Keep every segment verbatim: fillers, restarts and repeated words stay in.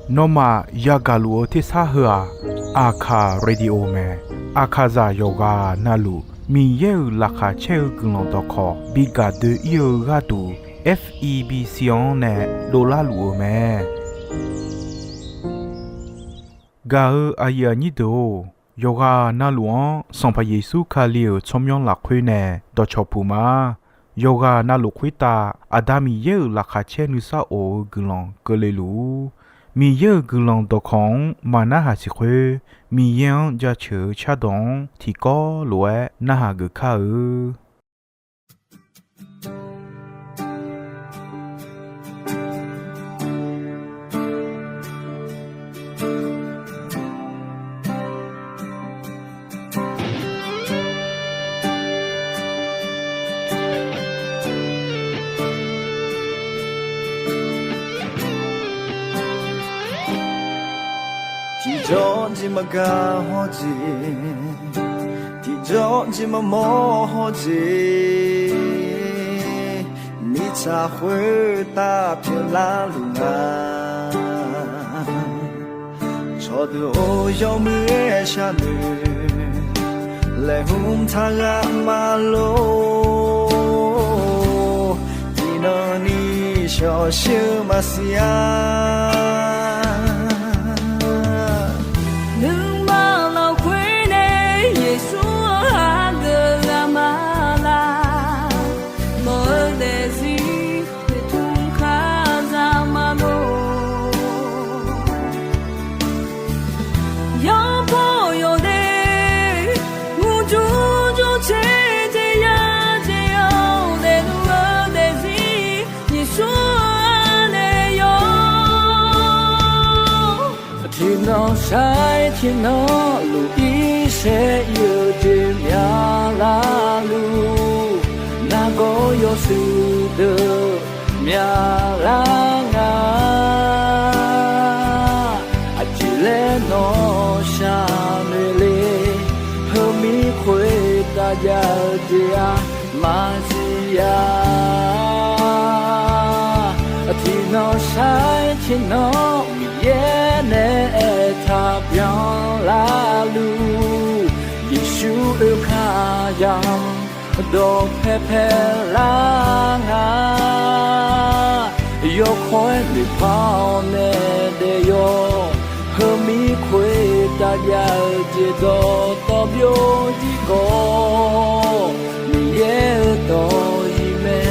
Nawmaf yagaq luf-eu tersar heu-aq, Aqkaq Radio mae. Aqkaqzaq yawqghaq navluf Miqyaer-euq laqkhaq caer-eu guiqlanq dawqkawq bi gaq doe-ir-eu gharduq, F E B C-anr nae dovlar luf-eu mae. Gaq-eu aqyuif aqnyir deuq-or, yawqghaq navluf-anr Sanqpaq Yeqsur Kali-euq tsawrmyanr lafkhoer nae dawqcawq puq ma. Yawqghaq navluf khoertav Aqda Miqyaer-euq laqkhaq caer nuisar of-eu guiqlanq keuvle luf-ur. Miqyaer-euq guiqlanq dawqkawq-anr maqnarhaq siq khoer, Miqyaer-anr jaceuq-eu cardawq-anr tiqkawv lof-aer narhaq geuf kar-eu. Tiqjawr jeq maqgaq hawr jeq, tiqjawr jeq maqmawr hawr jeq, mirtsaq khoertav pyeuflar luf nga. Cawqdeuq-or, yawmuiq-aer sharnoeq laeqhmq taq ghaq maqlor. Tiqnan ni shawqshir-eu maqsiq-a. Nuima lafkhoer nae Yeqsur-anr hageuf ghaq ma laq. Nawq-eu daefzir noeqtmq kar za ma lor. Yawbaw yawdaef murjur jur caer jeq ya jeq-anr daefluf-eu daefzir Yeqsur-anr nae yawr. Tiqnan sar-aer tiqnan luf-ir saer ir-eu jeq myaq larluf, nargawr yawshuif deuq myaq lar nga. Aqjeq laer nawq shaqnoeq le, heumir khoertav jav-eu jeq-aq maqsiq-a. Tiqnan sar-aer tiqnan Miqyaer nae aertaq byan larluf, Yeqsur oekar yamq dawqpae pae lar nga. Yawkawr-aer noeqpar-awr nae daef yawr, heumir khoertav jav-eu jeq dawqtawv byovjir khawf, Miqyaer-euq dawq-iq mae.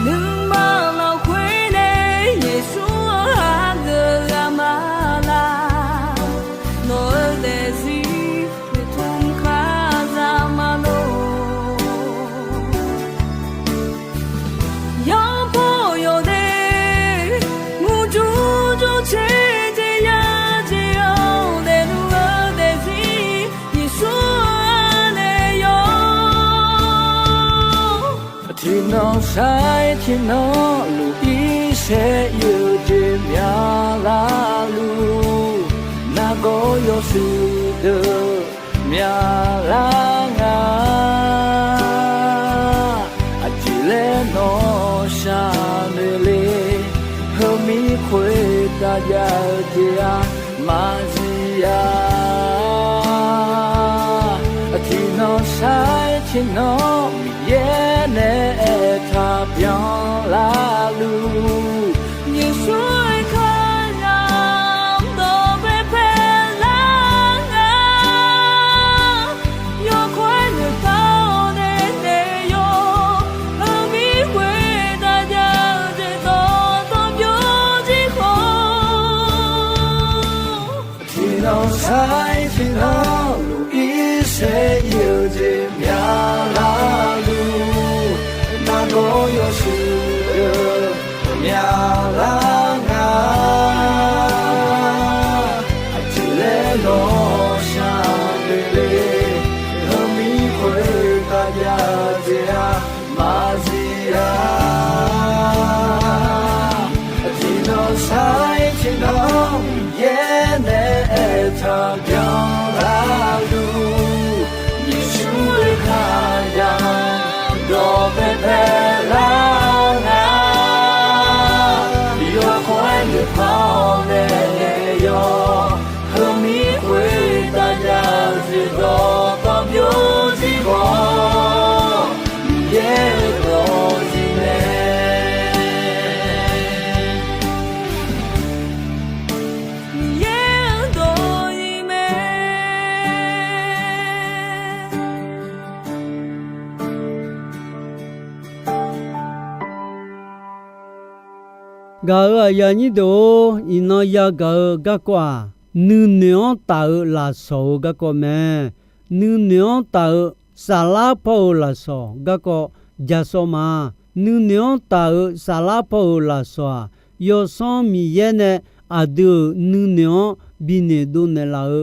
Nuima lafkhoer nae Yeqsur-anr hageuf ghaq ma laq. Nawq-eu daefzir noeqtmq kar za ma lor. Yawbaw yawdaef murjur jur caer jeq ya jeq-anr daefluf-eu daefzir Yeqsur-anr nae yawr. Tiqnan sar-aer tiqnan luf-ir saer ir-eu jeq myaq larluf, nargawr yawshuif deuq myaq lar nga. Aqjeq laer nawq shaqnoeq le, heumir khoertav jav-eu jeq-aq maqsiq-a. Tiqnan sar-aer tiqnan Miqyaer nae aertaq byan larluf, Yeqsur oekar yamq dawqpae pae lar nga. Yawkawr-aer noeqpar-awr nae daef yawr, heumir khoertav jav-eu jeq dawqtawv byovjir khawf, tiqnan sar-aer tiqnan luf-ir saer ir-eu jeq myaqlar luf, nargawr yawshuif deuq myaqlar nga. Aqjeq laer nawr shaqdoeq le, heumir khoertav jav jeq-aq maqzif-a. Tiqnan sar-ir tiqnan yaer nae aertaq byanlar luf, Yeqsur-euq kar yaq dawqpae paelar nga. Yawkawr-aer noeqpar-awr nae naeq yawr, heumir khoertav jav jeq dawqtawvluf byovzir khawf, Miqyaer-euq dawqzir mae. Miqyaer-euq dawqzir mae. Gaq-euq aqyuif aqnyir deuq-or, iqnan yagaq-eu garkawv-aq, nuinoeq-anr taf-eu lafsawq-eu garkawv mae. Nuinoeq-anr taf-eu saflar paw-euq lafsawq garkawv ja sawr ma. Nuinoeq-anr taf-eu saflar paw-euq lafsawq-aq, Yawsanr Miqyaer nae aqdui-euq nuinoeq-anr binoeq dovnaeq laf-eu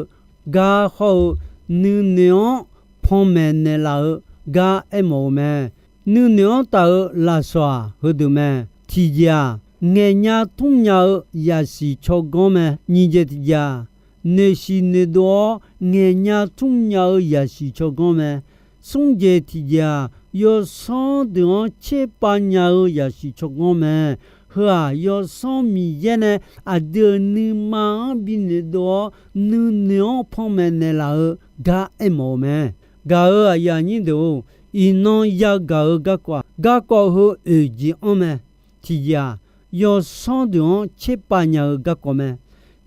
gar hawr-eu, nuinoeq-anr panmaeq naeqlaf-eu gar aermawf-eu mae. Nuinoeq-anr taf-eu lafsawq-aq, heudeuq mae. Tiqjeq-aq, ngaeqnya tmrnya-eu yasiq tsawrganr mae. Nyiqjeq tiqjeq-aq, noeqsiq noeqdov-awr ngaeqnya tmrnya-eu yasiq tsawrganr mae. Smrjeq tiqjeq-aq, yawsanr deuq-anr tserpav nya-eu yasiq tsawrganr mae. Heu-aq, Yawsanr Miqyaer nae aqdui-euq nuima-anr binoeq dov-awr, nuinoeq-anr panmaeq naeqlaf-eu gar aermawf-eu mae. Gaq-euq aqyuif aqnyir deuq-or, iqnan yagaq-eu garkawv-aq, garkawv heu oeq jeq-anr mae. Tiqjeq-aq, yawsanr deuq-anr tserpav nya-eu garkawv mae.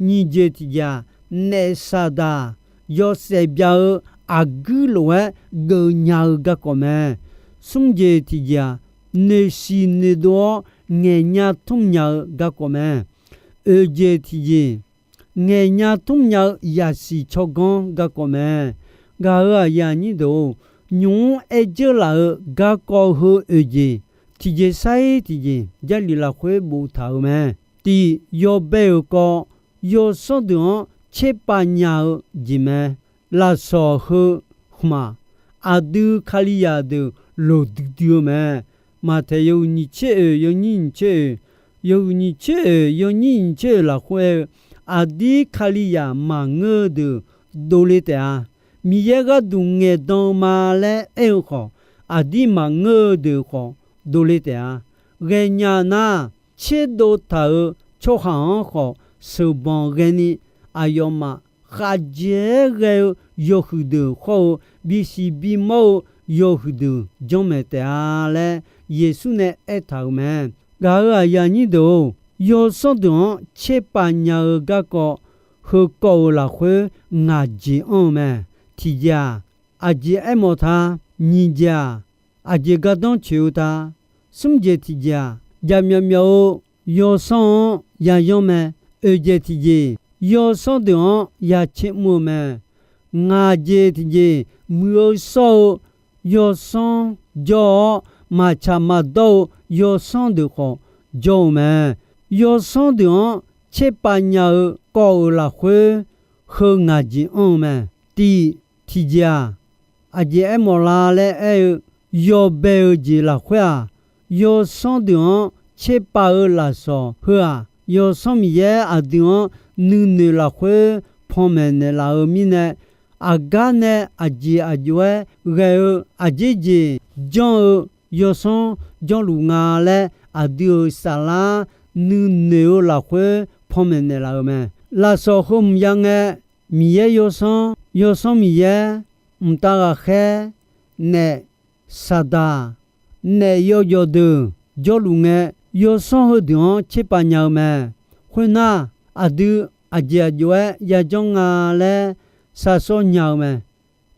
Nyiqjeq tiqjeq-aq, naef saqdaq yawshaef bya-eu aqguir lof-aer geuf nya-eu garkawv mae. Smrjeq tiqjeq-aq, noeqsiq noeqdov-awr ngaeqnya tmrnya-eu garkawv mae. Oeqjeq tiqjeq, ngaeqnya tmrnya-eu yasiq tsawrganr garkawv mae. Gaq-euq aqyuif aqnyir deuq-or, nymq-mr aer dzeur laf-eu garkawv heu oeqjeq, tiqjeq sar-ir tiqjeq Jarlif lafkhoer boftaq-euq mae. Tiq, yawbae-euq kawv, yawsanr deuq-anr tserpav nya-eu jeq mae. Lafsawq heu hmq-aq, aqdui Kalizaq deuq loqdui dui-eu mae. Maqtaeq yawhuiq nyiq tser oeq yawnyir nyiq tser oeq, yawhuiq nyiq tser oeq yawnyir nyiq tser oeq lafkhoer aer-eu, aqdir Kalizaq maqngeur-eu deuq dovle taef-a. Miqyaer gharduq ngaeqdan-eu ma laer aer-eu khawf, aqdir maqngeur-eu deuq khawf dovle taef-a. Ghaenya nar, tserdov taq-euq tsawrhaq-anr khawf sheuqbanq ghaeni, aqyawfmaf khavjeq-aer ghae-eu yawhuiq deuq khawr-eu, bisiq bimawr-eu yawhuiq deuq janrmaeq taef-a laer Yeqsur nae aertaq-euq mae. Gaq-euq aqyuif aqnyir deuq-or, yawsanr deuq-anr tserpav nya-eu garkawv heukawv-euq lafkhoer ngaq jeq anr-eu mae. Tiqjeq-aq, aqjeq aermawf ta. Nyiq jeq-aq, aqjeq gardanr tsoeq-eu ta. Smr jeq tiqjeq-aq, jaqmyawf myawf-eu yawsanr-anr yayanr mae. Oeq jeq tiqjeq, yawsanr deuq-anr ya tser mr-eu mae. Ngaq jeq tiqjeq, muiq-eu shawr-eu yawsanr jawr-awr, maqtsaq maqdawr-eu yawsanr deuq khawf jawr-eu mae. Yawsanr deuq-anr tserpav nya-eu kawv-euq lafkhoer heu ngaq jeq anr-eu mae. Tiq, tiqjeq-aq, aqjeq aermawf la laer aer-eu, yawbae-eu jeq lafkhoer-aq, yawsanr deuq-anr tserpav-eu lafsawq heu-aq, Yawsanr Miqyaer aqdui-anr nuinoeq lafkhoer panmaeq naeqlaf-eu mirnae, aqgar nae aqjeq aqjox-aer ghae-eu aqjeq jeq janr-eu yawsanr janrluf nga laer aqdui-euq saflar nuinoeq-eu lafkhoer panmaeq naeqlaf-euq mae. Lafsawq heu hmq ya ngae, Miqyaer yawsanr, yawsanr Miqyaer, mqtav ghaqkhaer, naef, saqdaq, naef yawjawf deuq jawrluf ngae, yawsanr heudeuq-anr tserpav nya-eu mae. Khoernar, aqdui aqjeq aqjox-aer yajanr nga laer sharshawr nya-eu mae.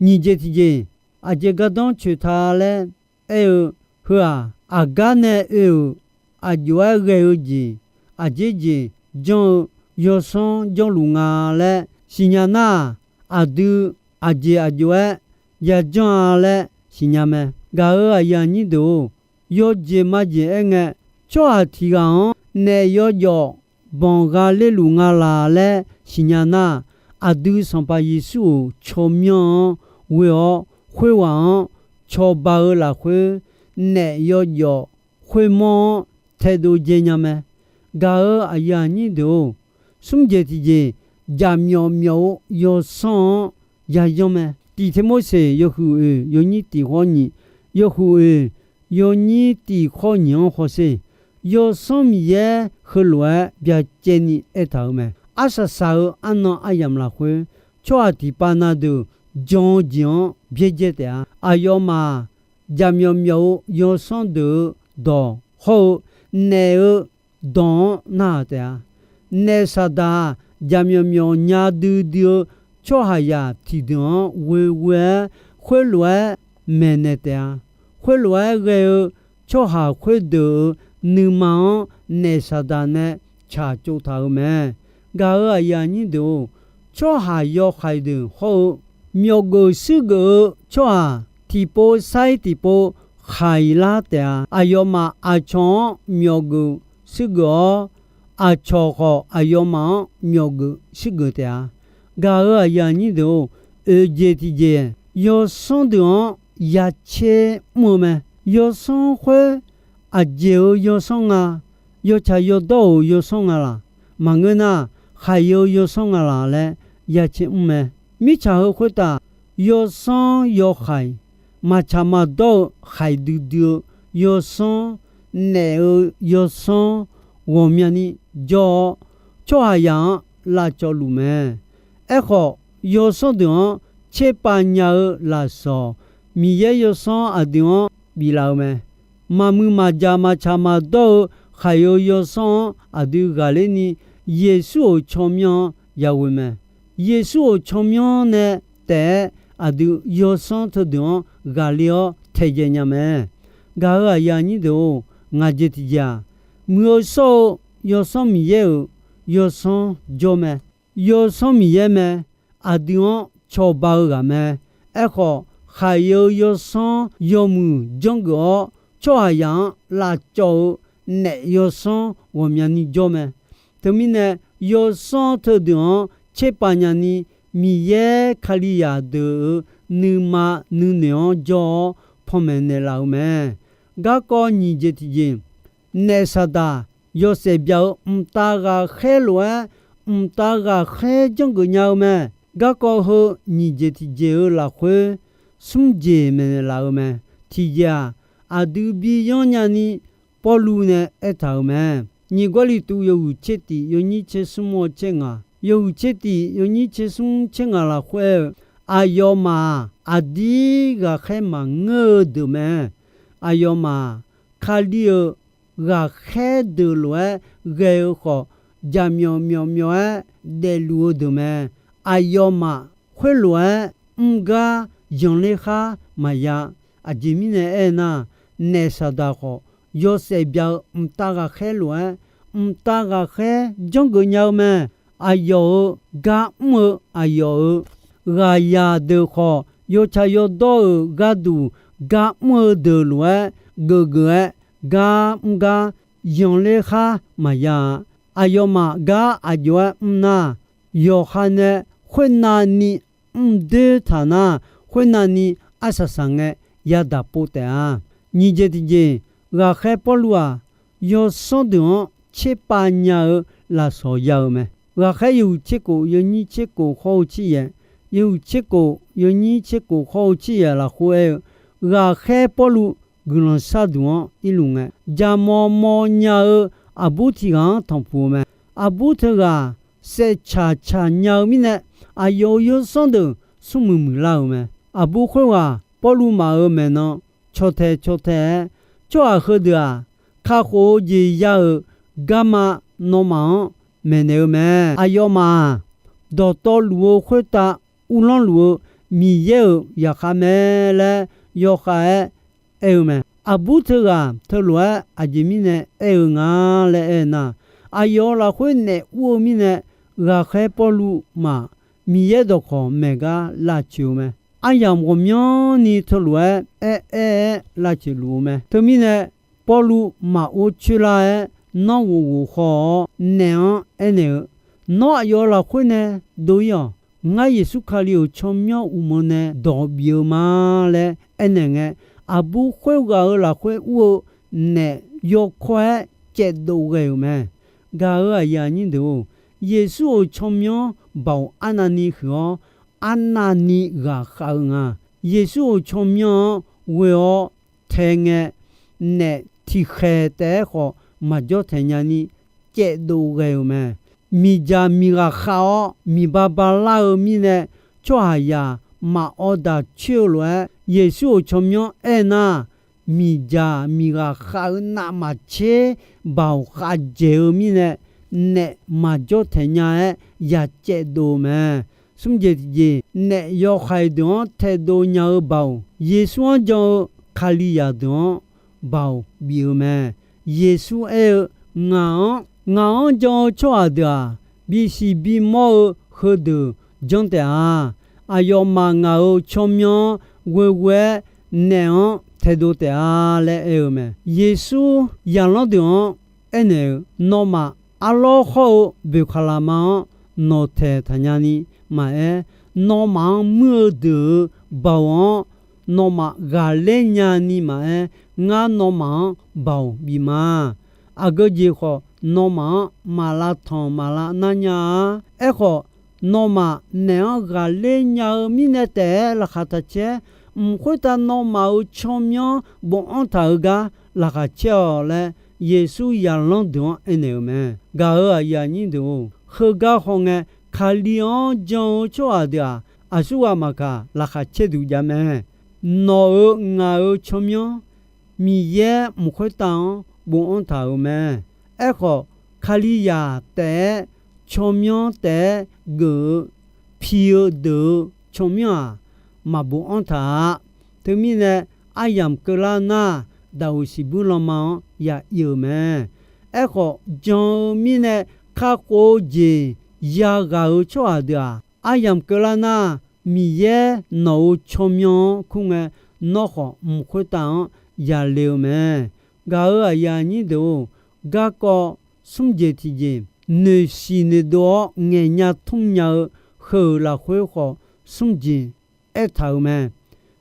Nyiq jeq tiqjeq, aqjeq gardanr tsoeq ta laer aer-eu heu-aq, aqgar nae oe-euq aqjox-aer ghae-eu jeq, aqjeq jeq janr-eu yawsanr janrluf nga laer siqnya nar-aq, aqdui aqjeq aqjox-aer yajanr-a laer siqnya mae. Gaq-euq aqyuif aqnyir deuq-or, yawjeq majeq aerngae, tsawrhaq tiq ghaq-anr naef yawjawf banq gha lerluf nga laq laer siqnya nar, aqdui Sanqpaq Yeqsur-euq tsawrmyanr-anr ghoe-awr, khoerghaq-anr cawba-eu lafkhoer, naef yawjawf khoermawr-anr taedov dzae nya mae. Gaq-euq aqyuif aqnyir deuq-or, smr jeq tiqjeq jaqmyawf myawf-eu yawsanr-anr yayanr mae. Tiq Tirmorseq yawhuiq oeq yawnyir tiq khawr nyiq, yawhuiq oeq yawnyir tiq khawr nyiq-anr hawsher. Yawsanr Miqyaer heulof-aer byacaevni aertaq-euq mae. Arsaq saq-eu arnan aryamq lafkhoer, tsawrhaq tiqpav na deuq jan-eu jeq-anr byaerdzae taef-a. Aqyawfmaf jaqmyawf myawf-eu yawsanr deuq-eu dawq hawr-eu naef-eu dawq-anr narhaq taef-a. Naef Saqdaq-aq, jaqmyawf myawf nya duidui-eu tsawrhaqzaq tiqdeuq-anr ghoeghoe-aer, khoerlof-aer maeqnaeq taef-a. Khoerlof-aer ghae-eu tsawrhaq khoerdeuq-euq nuima-anr naef Saqdaq nae tsaqtsov taq-euq mae. Gaq-euq aqyuif aqnyir deuq-or, tsawrhaq yawhaiq deuq hawr-eu myawfgeuf shuirgeuf-eu tsawrhaq tiqpov sair tiqpov khaiq lar taef-a. Aqyawfmaf aqcawq-anr myawfgeuf shuirgeuf-awr, aqcawq khawf aqyawfmaf-anr myawfgeuf shuirgeuf taef-a. Gaq-euq aqyuif aqnyir deuq-or, oeq jeq tiqjeq yawsanr deuq-anr yacaer mr-eu mae. Yawsanr khoer aqjeq-euq yawsanr nga, yawtsaq yawdawr-euq yawsanr nga laq? Maqngeur nar, khaiq-eu yawsanr nga laq laer yacaer mr mae. Mirtsaq heu khoertav yawsanr yawhaiq, maqtsaq maqdawr-eu khaiq duidui-eu yawsanr, naef-eu yawsanr ghawqmyani jawr-awr, tsawrhaqzaq-anr lavcawv luf mae. Aerkhawf, yawsanr deuq-anr tserpav nya-eu lafsawq, Miqyaer yawsanr aqdui-anr biflaf-eu mae. Maqmuiq maqjaq maqtsaq maqdawr-eu khaiq-eu yawsanr-anr aqdui ghaqler ni, Yeqsur-euq tsawrmyanr-anr yaghoe mae. Yeqsur-euq tsawrmyanr nae taef-aer aqdui yawsanr teudeuq-anr ghaqler-awr taedzae nya mae. Gaq-euq aqyuif aqnyir deuq-or, ngaq jeq tiqjeq-aq, muiq-eu shawr-eu Yawsanr Miqyaer-euq yawsanr jawr mae. Yawsanr Miqyaer mae. Aqdui-anr cawba-eu ghaq mae. Aerkhawf, khaiq-eu yawsanr yawmuiq janrgeuf-awr, tsawrhaqzaq-anr lavcawv-eu naef yawsanr ghawqmyani jawr mae. Teumirnae, yawsanr teudeuq-anr tserpav nyani, Miqyaer Kalizaq deuq-euq nuima nuinoeq-anr jawr-awr panmaeq naeqlaf-eu mae. Garkawv nyiq jeq tiqjeq, naef Saqdaq yawshaef byaq-eu mqtav ghaqkhaer lof-aer, mqtav ghaqkhaer janrgeuf nya-eu mae. Garkawv heu nyiq jeq tiqjeq-eu lafkhoer, smr jeq maeqnaeq laf-eu mae. Tiqjeq-aq, aqdui bi yanr nyani Pawrluv nae aertaq-euq mae. Nyiq Gawrliqtu yawhuiq tser tif yawnyir tser smr-awr tser ngaq, yawhuiq tser tif yawnyir tser smr tser ngaq lafkhoer aer-eu, aqyawfmaf-aq, aqdir ghaqkhaer maqngeur-eu deuq mae. Aqyawfmaf-aq, Kali-euq ghaqkhaer deuq lof-aer ghae-eu khawf, jaqmyawf myawf myawf-aer daefluf-eu deuq mae. Aqyawfmaf khoerlof-aer mr gar yanqler khar maqya. Aqjeq mirnae aernar, naef Saqdaq khawf, yawshaef byaq-eu mqtav ghaqkhaer lof-aer, mqtav ghaqkhaer janrgeuf nya-eu mae. Aqyawf-euq gar mr-eu, aqyawf-euq ghaqzaq deuq khawf, yawtsaq yawdawr-euq gharduq gar mr-eu deuq lof-aer geufgeuf-aer, gar mr gar yanqler khar maqya-a. Aqyawfmaf gar aqjox-aer mr nar, yawqha nae khoernav ni mr doer taq nar, khoernav ni arsaq saq ngae yadaq pov taef-a. Nyiq jeq tiqjeq, ghaqkhaer Pawrluv-aq, yawsanr deuq-anr tserpav nya-eu lafsawq ya-eu mae. Ghaqkhaer yawhuiq tser kof yawnyir tser kof khawr-eu tser yaef, yawhuiq tser kof yawnyir tser kof khawr-eu tser yaef lafkhoer aer-eu, ghaqkhaer Pawrluv guiqlanq sharduq-anr irluf ngae, jaqmawf mawf nya-eu aqbur tiq ghaq-anr tanqpuq-eu mae. Aqbur teughaq saevcaq caq nya-eu mirnae, aqyawf-euq yawsanr deuq smrmuiq muiqlar-euq mae. Aqbur khoerghaq Pawrluv maf-euq maeqnan caw tae caw tae-aer, tsawrhaq heudeuq-aq, kakhof-eu jeq ya-euq garma nawmaf-anr maeqnaeq-eu mae. Aqyawfmaf-aq, dawqtawvluf-eu khoertav uvlanr luf-eu Miqyaer-euq zaqkhav mae laer yawkhav-aer aer-eu mae. Aqbur teughaq teulof-aer aqjeq mirnae aer-eu nga laer aernar, aqyawf-euq lafkhoer naef ur-eu mirnae, ghaqkhaer Pawrluv maf Miqyaer dawqkawq maeq gar lavcoeq-eu mae. aryamq ghawqmyanrni teulof-aer aer-aer-aer lavcoeq luf-eu mae. Teumirnae, Pawrluv maqor coer lar-aer nanr ghof ghof haw-awr, naef-anr aernaeq-eu, Nawr aqyawf lafkhoer nae dov-ir-awq. Ngar Yeqsur Kali-euq tsawrmyanr uqmov nae dawq bif-eu ma laer aernaeq ngae, aqbur khoerghaq-euq lafkhoer ur-eu naef yawkawr-aer caevdov ghae-euq mae. Gaq-euq aqyuif aqnyir deuq-or, Yeqsur-euq tsawrmyanr baoq arnavni huiq-awr, arnavni ghaqkhav-eu nga. Yeqsur-euq tsawrmyanr-anr ghoe-awr tae ngae, naef tiqkhaeq taef-aer khawf maqjawr taeq nyani caevdov ghae-euq mae. Miqdzaq miqghaq khav-awr miqba balar-eu mirnae, tsawrhaqzaq maqawv daq coer-eu lof-aer, Yeqsur-euq tsawrmyanr aernar, miqdzaq miqghaq khav-eu navmaqtser baoq khavdzaeq-eu mirnae, naef maqjawr taeq nya-aer ya caevdov-eu mae. Smr jeq tiqjeq, naef yawhaiq deuq-anr taedov nya-eu baoq, Yeqsur-anr jan-eu Kalizaq deuq-anr baoq bif-eu mae. Yeqsur aer-eu, Ngaq-anr, ngaq-anr jan-eu tsawrhaq deuq-aq, bisiq bimawr-eu heudeuq janr taef-a. Aqyawfmaf ngaq-euq tsawrmyanr-anr ghoeghoe-aer naef-anr taedov taef-a laer aer-eu mae. Yeqsur zaqlanr deuq-anr aernaeq-eu, Nawmaf arlawr hawr-eu boeqkaqlaqma-anr nawqtaeq taqnya ni maqaer, nawmaf-anr muir-eu deuq-euq baoq-anr nawmaf ghaqler nya ni maqaer, ngar nawmaf-anr baoq bif ma. Aqgeu jeq khawf, nawmaf-anr maq lavtanq maq lavnar nya-a. Aerkhawf, nawmaf naef-anr ghaqler nya-eu mirnae taef-aer laqkhaq taq caer-aer, mq khoertav nawmaf-euq tsawrmyanr bofanr taq-eu gar laqkhaq caer-awq laer, Yeqsur zaqlanr deuq-anr aernaeq-euq mae. Gaq-euq aqyuif aqnyir deuq-or, heugar hawngae, Kali-anr jan-eu tsawrhaq deuq-aq, aqsurghaq maqkaq laqkhaq caerduq jav mae. Nawq-euq ngaq-euq tsawrmyanr, Miqyaer mq khoertav-anr bofanr taq-euq mae. Aerkhawf, Kalizaq taef-aer tsawrmyanr taef-aer geuf-eu pi-eu deuq-eu tsawrmyanr-aq, maqbofanr taq-a. Teumirnae, aryamq keuvlar nar, daqoq siqbuir lanma-anr ya ir-eu mae. Aerkhawf, jan-eu mirnae kakhof-eu jeq yaghaq-euq tsawrhaq deuq-aq, aryamq keuvlar nar, Miqyaer nawq-euq tsawrmyanr-anr kur ngae, nawr khawf mq khoertav-anr yale-eu mae. Gaq-euq aqyuif aqnyir deuq-or, garkawv smr jeq tiqjeq, noeqsiq noeqdov-awr ngaeqnya tmr nya-eu heu-euq lafkhoer khawf smr jeq aertaq-euq mae.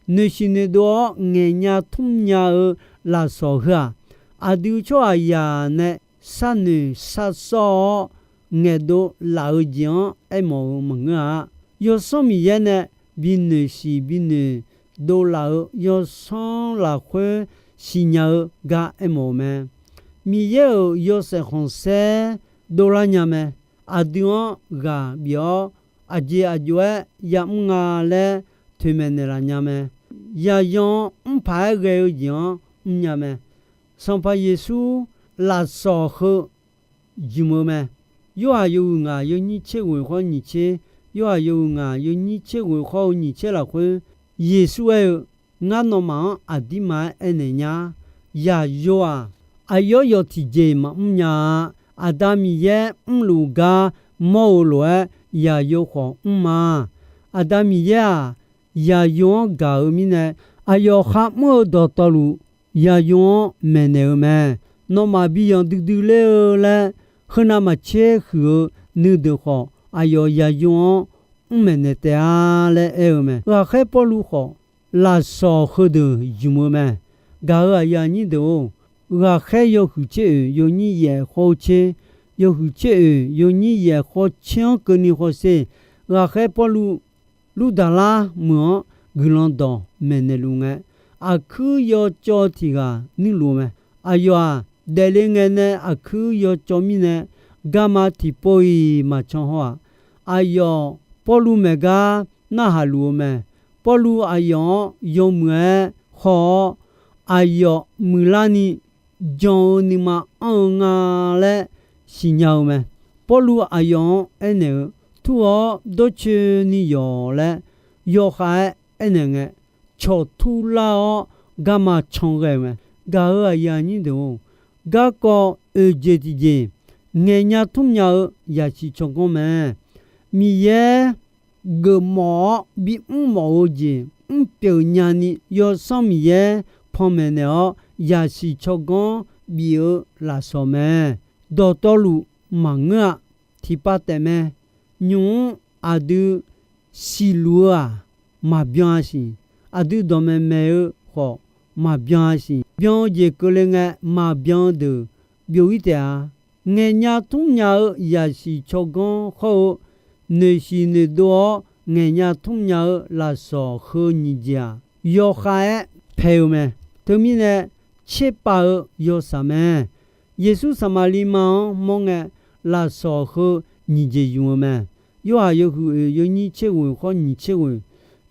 Noeqsiq noeqdov-awr ngaeqnya tmr nya-eu lafsawq heu-aq, aqdui tsawrhaqzaq nae sharnoeq sharsawr-awr ngaeqdov laf-eu jeq-anr aermawf-eu maqngeur-a. Yawsanr Miqyaer nae bi noeqsiq bi noeqdov laf-eu yawsanr lafkhoer siqnya-eu gar aermawf-eu mae. Miqyaer-euq yawshaef khanqsaer dovlar nya mae. Aqdui-anr ghaq bif-awr, aqjeq aqjox-aer yamr nga laer toeqmaeq naeqlaf nya mae. Yaqyan-anr mrpaq-aer ghae-eu jeq-anr mrnya mae. Sanqpaq Yeqsur lafsawq heu jmq-eu mae. Yorhaq yawhuiq ngaq yawnyir tser ghoeq khawr nyiq tser, Yorhaq yawhuiq ngaq yawnyir tser ghoeq khawr-eu nyiq tser lafkhoer, Yeqsur aer-eu, Ngar nawmaf-anr aqdirma-aer aernaeq nya. Yaqyo-aq, aqyawf yawf tiqjeq maqmr nya-a. Aqda Miqyaer mrluf gar mawr-eu lof-aer, yaqyo khawf mr ma. Aqda Miqyaer-aq, yaqyo-anr gaq-eu mirnae, aqyawf kharmr-eu dawqtawvluf, yaqyo-anr maeqnaeq-eu mae. Nawmaf bi yanq duidui ler-eu laer, heunav maqtser huiq-eu nuideuq khawf, aqyawf yaqyo-anr mr maeqnaeq taef-a laer aer-eu mae. Ghaqkhaer Pawrluv khawf, lafsawq heudeuq jmq-eu mae. Gaq-euq aqyuif aqnyir deuq-or, ghaqkhaer yawhuiq tser oeq yawnyir yaef khawr-eu tser, yawhuiq tser oeq yawnyir yaef khawr tser-anr keuvni hawsher. Ghaqkhaer Pawrluv Lurdaqlar meuq-anr guiqlanq dawq maeqnaeq luf ngae, aqkuir yawcawv tiq ghaq nuirluf-eu mae. Aqyawf-aq, daefle ngae nae aqkuir yawcawv mirnae, garma tiqpov-iq maqcan haw-aq. Aqyawf Pawrluv maeq gar narhaq luf-eu mae. Pawrluv aqyawf-anr yawmuiq-aer haw-awr, aqyawf muiqlarni jan-eu nuima anr-eu nga laer siqnya-eu mae. Pawrluv aqyawf-anr aernaeq-eu, Tur-awr dawrcoeni yawq laer yawkhav-aer aernaeq ngae, cawq turlar-awr garma can ghae-eu mae. Gaq-euq aqyuif aqnyir deuq-or, garkawv oeq jeq tiqjeq ngaeqnya tmr nya-eu yasiq tsawrganr mae. Miqyaer geufmawf-awr bimr mawf-eu jeq mrpyeuf nyani Yawsanr Miqyaer panmaeq naeq-awr, zaqsiq tsawrganr bif-eu lafsawq mae. Dawqtawvluf maqngeur-a. Tiqpav taef mae. Nymq-mr aqdui siqluf-eu-aq, maqbyan-a siq. Aqdui dawqmaeq maeq-eu khawf, maqbyan-a siq. Byan-eu jeq keuvle ngae, maqbyan-eu deuq byov-ir taef-a. Ngaeqnya tmrnya-eu zaqsiq tsawrganr hawr-eu, noeqshiq noeqdov-awr ngaeqnya tmrnya-eu lafsawq heu nyiq jeq-aq, yawkhav-aer paeq-eu mae. Teumirnae, tserpav-eu yawshaef mae. Yeqsur Saqmaqliv ma-anr mawr ngae, lafsawq heu nyiq jeq ymq-eu mae. Yorhaq yawhuiq oeq yawnyir tser ghoeq khawr nyiq tser ghoeq,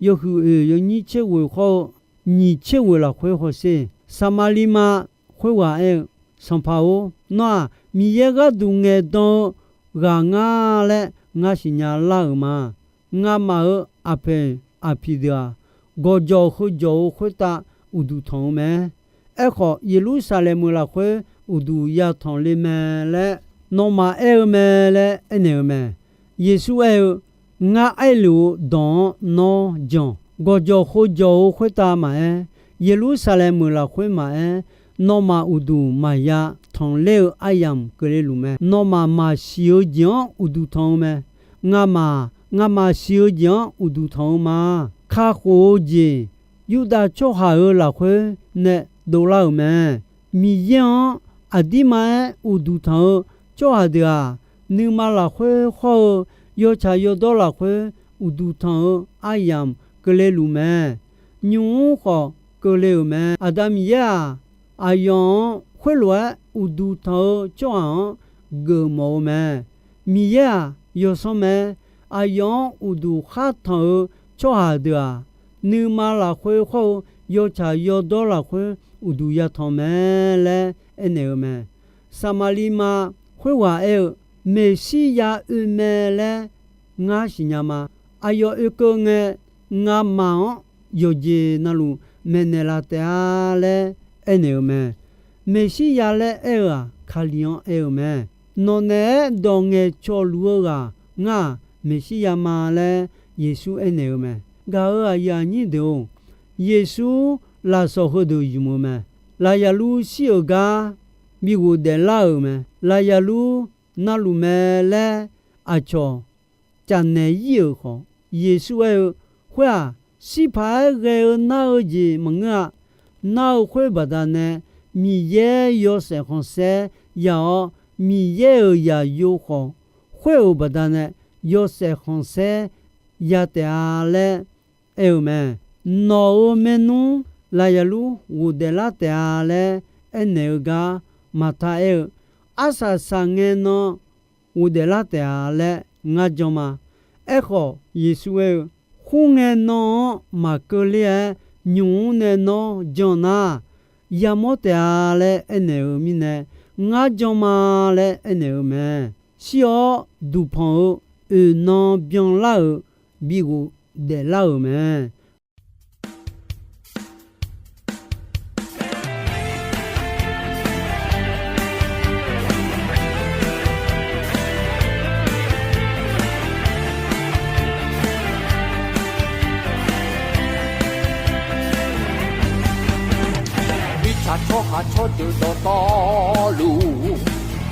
yawhuiq oeq yawnyir tser ghoeq khawr-eu nyiq tser ghoeq lafkhoer hawsher. Saqmaqliv ma khoerghaq aer-eu, Sanqpaq-or, nawr-aq, Miqyaer gharduq ngaeqdan-eu ghaq ngar laer ngar siqnya lar-euq ma. Ngamaf-euq aqpoeq aqpiq deuq-aq, gawqjawq heujawq-eu khoertav uqduq tanq-eu mae. Aerkhawf, Yeqlursaqlaeq meuq lafkhoer uqduq yatanq le mae laer nawmaf aer-eu mae laer aernaeq-eu mae. Yeqsur aer-eu, Ngar aerluf-eu dawq-anr nawr jan. Gawqjawq heujawq-eu khoertav maqaer, Yeqlursaqlaeq meuq lafkhoer maqaer, nawmaf uqduq maqya tanqler-eu aryamq keuvle luf mae. Nawmaf maqsiq-eu jeq-anr uqduq tanq-eu mae. Ngamaf-aq, ngamaf siq-eu jeq-anr uqduq tanq-eu ma. Kakhof-eu jeq Yurdav tsawrhaq-euq lafkhoer nae dovlar-euq mae. Miqyaer-anr aqdirma-aer uqduq tanq-eu tsawrhaq deuq-aq, nuima lafkhoer hawr-eu yawtsaq yawdawr lafkhoer uqduq tanq-eu aryamq keuvle luf mae. Nymq-mr khawf keuvle-euq mae. Aqda Miqyaer-aq, aqyawf-anr khoerlof-aer uqduq tanq-eu tsawrhaq-anr geufmawf-eu mae. Miqyaer-aq, yawsanr mae. Aqyawf-anr uqduq khar tanq-eu tsawrhaq deuq-aq, nuima lafkhoer hawr-eu yawtsaq yawdawr lafkhoer uqduq yatanq mae laer aernaeq-eu mae. Saqmaqliv ma khoerghaq aer-eu, Meqsirya oe mae laer ngar siqnya ma. Aqyawf oekeuv ngae, ngamaf-anr yawqjeq navluf maeqnaeq laf taef-a laer aernaeq-eu mae. Meqsirya laer aer-eu-aq, Kali-anr aer-eu mae. Nawq naeq-aer dawq ngaeqcawq luf-eu ghaq ngar-aq, Meqsirya ma laer Yeqsur aernaeq-eu mae. Gaq-euq aqyuif aqnyir deuq-or, Yeqsur lafsawq heudeuq ymq-eu mae. Lafyaqlur shir-euq gar bi ghofdaef lar-euq mae. Lafyaqlur navluf mae laer aqcawq cafnaeq ir-euq khawf, Yeqsur aer-eu, Khoer-aq, shir paq-aer ghae-eu nar-eu jeq maqngeur-a. Nar-eu khoer baqdanae Miqyaer yawshaef khanqsaer ya-awr, Miqyaer-euq zaqyo khawf, khoer-euq baqdanae yawshaef khanqsaer ya taef-a laer aer-eu mae. Nawq-euq maernmr lafyaqlur ghofdaef lar taef-a laer aernaeq-eu gar maqta aer-eu, Arsaq saqngae nan ghofdaef lar taef-a laer ngar jan ma. Aerkhawf, Yeqsur aer-eu, Khoerngae nan-anr maqkeuv ler-aer nymq-mr nae nawr jan nar, yamawr taef-a laer aernaeq-eu mirnae, ngar jan ma laer aernaeq-eu mae. Shir-awr duqpanq-eu oeq nan byanlar-euq bi ghofdaef lar-euq mae. Mirtsaq tsawrhaq tsawrjeuq dawqtawvluf,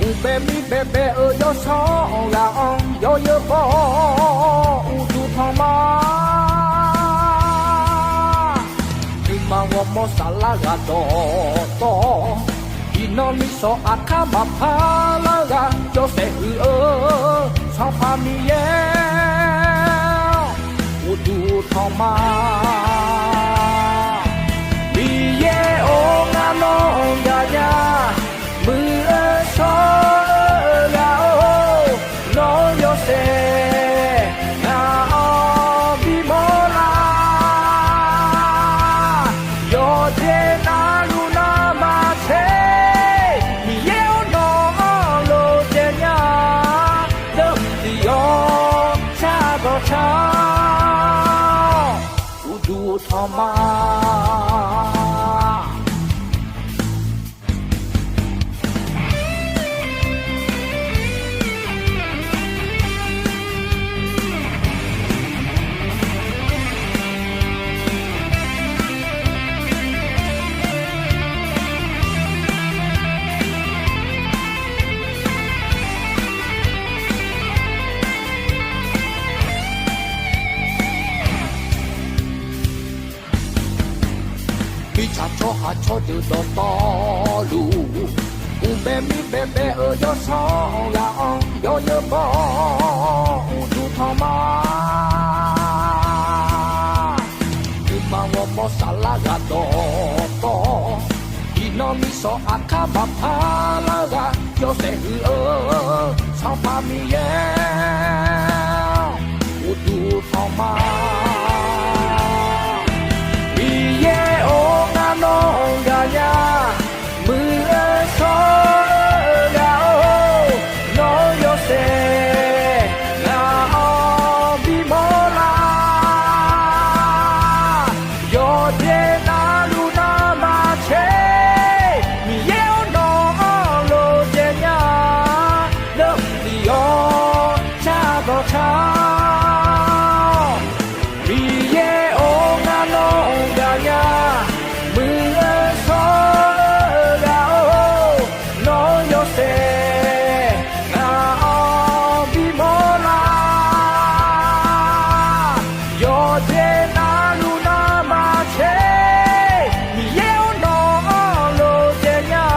uqbae mir baebae-eu yawsanr ghaq-anr yawzeu baw-awr uqduq tanq ma. Nuima ghawrmawr saflar ghaq dawqtawv, iqnan miqshawq aqkar maqpar lar ghaq yawshaef huiq-eu Sanqpaq Miqyaer uqduq tanq ma. Miqyaer-or, ngar nawr gaqnya muiq-eu shawr-eu ghaq-or, nawr yawshaef ngaq-anr bimawr lar. Yawqjeq navluf navmaqtser, Miqyaer-or, nawq-anr lof caev nya, deuq tiq yawq shardawq shar-awr, uqduq Mirtsaq tsawrhaq tsawrdeuq dawqtawvluf, uqbae mirbae bae-euq yawsanr ghaq-anr yawnyeur bawr uqduq tanq ma. Nuima ghawrmawr saflar ghaq dawqtawv, iqnan misanq aqkar maqpar lar ghaq, yawshaef huiq-eu Sanqpaq Miqyaer uqduq tanq ma. Miqyaer-or, ngar nawr-anr gaqnya, muiq-eu shawr-eu ghaq-or, nawr-anr yawshaef, ngaq-anr bimawr lar. Yawqjeq navluf navmaqtser, Miqyaer-or, nawq-anr loqjaev nya, deuvdiq-awr cardawq car. Miqyaer-or, ngar nawr-anr gaqnya, muiq-eu shawr-eu ghaq-or, nawr-anr yawshaef, ngaq-anr bimawr lar. Yawqjeq navluf navmaqtser, Miqyaer-or, nawq-anr loqjaev nya,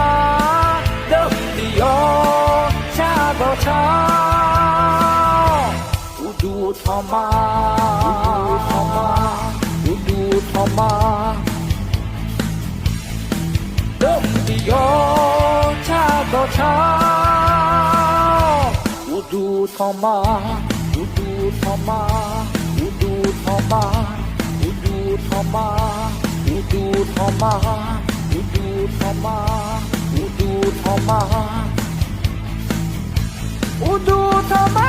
deuvdiq-awr cardawq car. Uqduq tanq ma, uqduq tanq ma, uqduq tanq ma, deuvdiq-awr cardawq car. Uqduq tanq ma, uqduq tanq ma, uqduq tanq ma, uqduq tanq ma, uqduq tanq ma, uqduq tanq ma, uqduq tanq ma, uqduq tanq ma.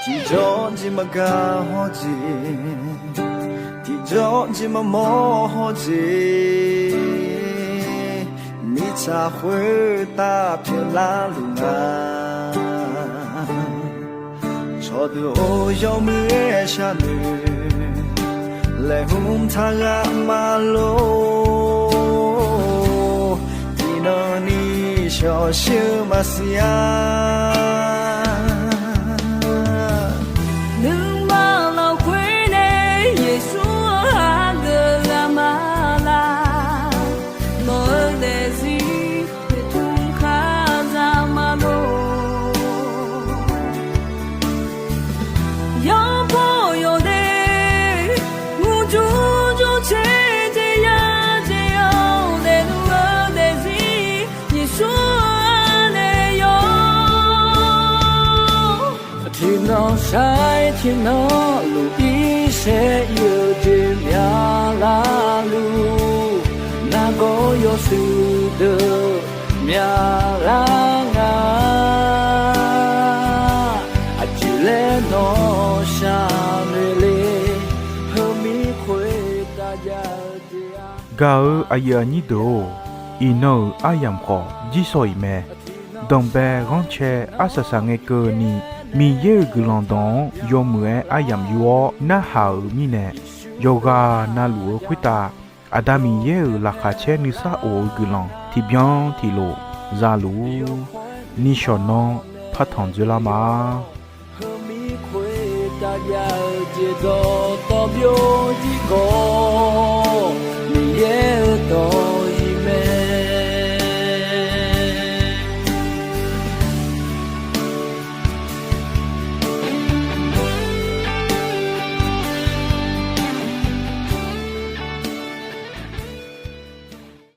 Tiqjawr jeq maqgaq hawr jeq, tiqjawr jeq maqmawr hawr jeq, mirtsaq khoertav pyeuflar luf nga. Cawqdeuq-or, yawmuiq-aer sharnoeq laeqhmq taq ghaq maqlor, tiqnan ni shawqshir-eu maqsiq-a. Nuima lafkhoer nae Yeqsur-anr hageuf ghaq ma laq, nawq-eu daefzir noeqtmq kazaq maqlor. Yawbaw yawdae murjur jur caer jeq ya jeq-awr, daefluf-eu daefzir Yeqsur-anr nae yawr. Tiqnan shar-aer tiqnan luf irsaer ir-eu jeq myavlar luf, nargawr yawshuif deuq myavlar nga. Aqjeq laer nawr sharnoeq le, heumir khoertav jav-eu jeq-a. Gaq-eu aqyuif aqnyir deuq-or, iqnan-euq aryamq khawf jirsawq iq mae. Danqbae ghanrcae arsaq saq ngae keuvni, Miqyaer-euq guiqlanq dawq-anr yawmuiq-aer aryamq yur-awr narhaq-euq mirnae, yawqghaq na luf-eu khoertav Aqda Miqyaer-euq laqkhaq caer nuisar of-eu guiqlanq tiqbyan tiqlof za luf-ur. Nishawq nanr partanq dzoerlar ma. Heumir khoertav jav-eu jeq dawqtawv byov jir khawf, Miqyaer-euq dawq